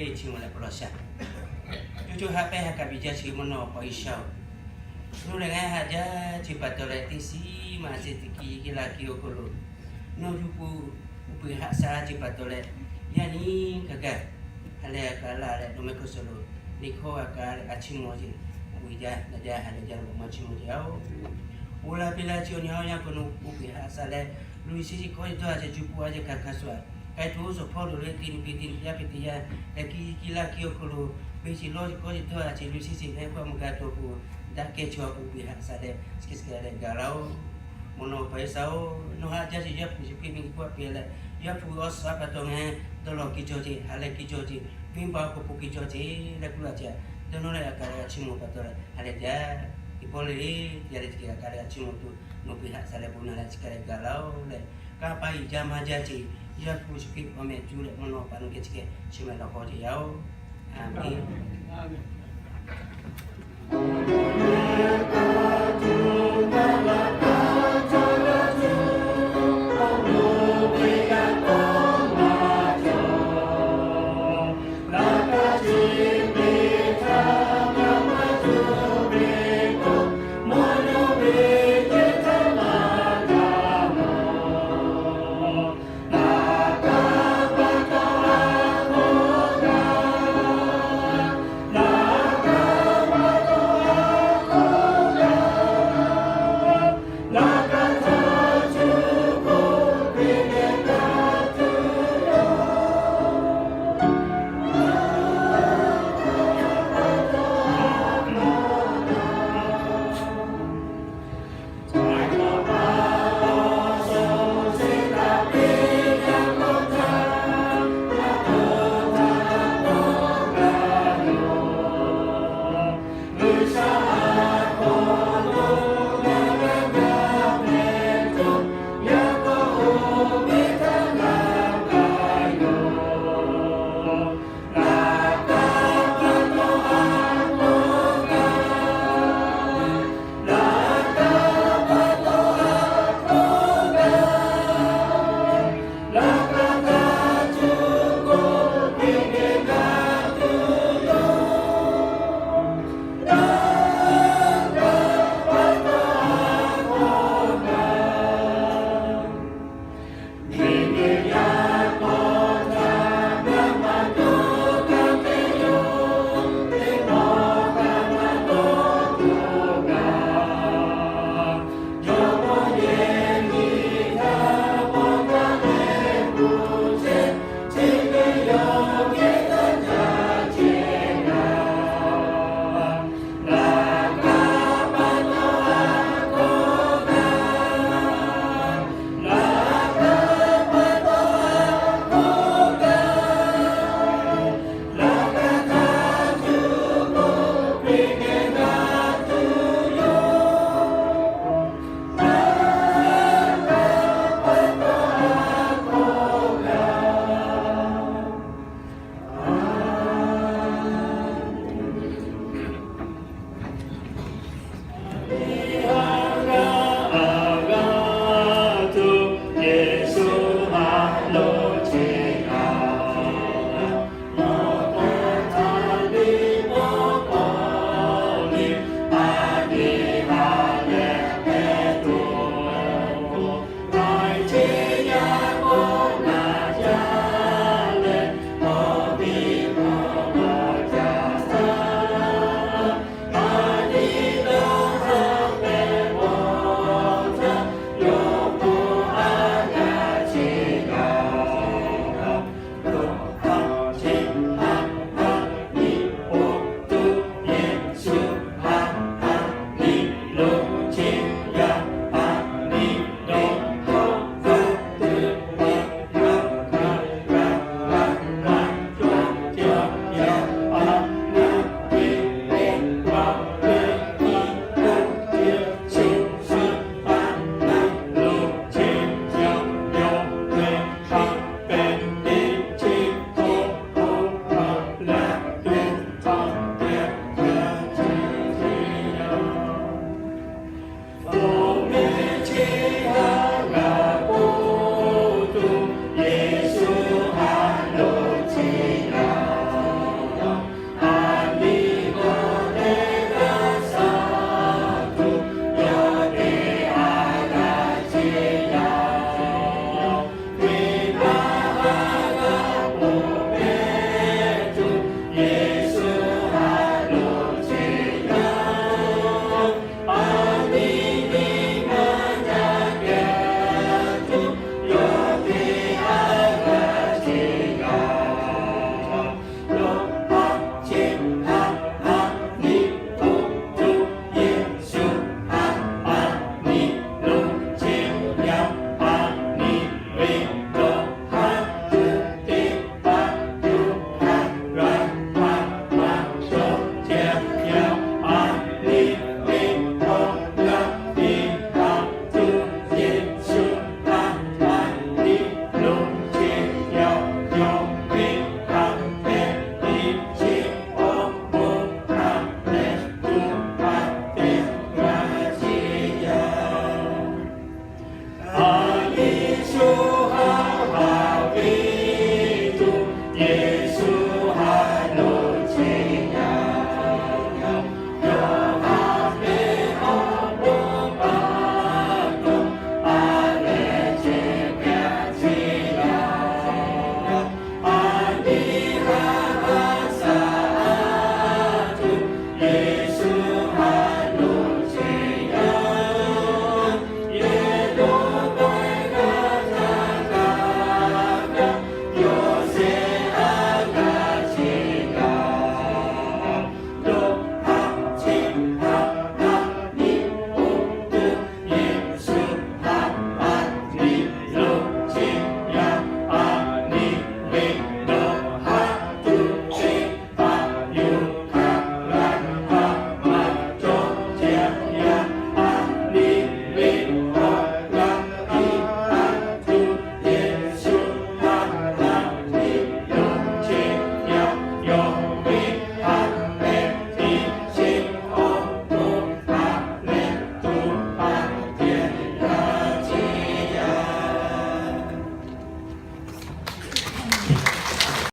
Chi ma leh pa law sha, co co ha pehˇ ha kaꞈ piˇ jaˇ chi mvuhˇ naw pa G'uiˬsha-oˬ, nawˬ lehˬ ngaˬ haꞈ jaˇ chi pa taw leh teˇ shiˉ maˬ sehˍ tiꞈ kiˇ kiˇ laˇ kiˇ awˬ hk'aw lo, nawˬ yuˬ peuˬ uˉ peunˍ haꞈ sha chi pa taw leh, yaˇ nyi kaꞈ kaꞈ ha lehˬ a kaˍ laˇ leh nawˬ mehˆ hk'aw suhˍ lo liꞈ hkawˇ a kaˍ leh a chiˇ mvuh ce, uiˍ jaˇ na jaˇ ha lehˬ jaˇ ve awˬ maˇ chiˇ mvuh ce yaˇ-oˬ. Oˇ la piˇ laˇ chi awˬ nyi awˬ yanˇ hk'aw lo uˉ peunˍ haꞈ sha leh, luˬ shiˉ shiˉ k'awˇ ce dawˇ a ce juˇ pawˆ a ce kaꞈ hk'a shuˍ a k'ai tuˬ oˇ suhˍ hpawˇ lo leh teˇ nyi piˇ teˇ nyi yaˇ piˇ teˇ yaˇ leh kiˇ kiˇ laˇ kiˇ awˬ hk'aw lo, beˇ ce lawˇ ce k'awˇ ce dawˇ a ce luˬ shiˉ shiˉ leh hkawˇ maˇ g'a tuˬ k'o, daꞈ kehˉ chaw uˉ peunˍ haꞈ sha leh chi hk'e chi hk'e leh gaˬ laˇ-oˬ. Mvuhˇ naw pa G'uiˬsha-oˬ, nawˬ haꞈ jaˇ ce Yaˇ hpu Yeˍsuˆ Hkriꞈ mehˆ g'uˇ suhˍ a peꞈ leh, Yaˇ hpu awˬ suhˍ a pa taw ngaˬ hui dawˇ law kiˇ cawˇ ce, ha leh kiˇ cawˇ ce, venˇbaˆ awˬ hk'aw pon kiˇ cawˇ ce leh kuˇ laˇ ce, dawˇ nawˇ leh a kaˍ leh a chiˇ mvuh pa taw leh ha lehˬ jaˇ. Teˇ pawˆ le le teˇ yanˇ leh chi hk'e a kaˍ leh a chiˇ mvuh tuˬ nawˬ uˉ peunˍ haꞈ sha leh bon na leh chi hk'e leh gaˬ laˇ-oˬ leh, kanˇ paˆ yiˍ jaˇ maˇ jaˇ ce, Yaˇ hpu Yeˍsuˆ Hkriꞈ awˬ meh cuˇ leh mvuhˇ naw pa nawˬ geh chi hk'e chi meh lawˬ k'aw ce yaˇ-oˬ. Aˍmenˍ.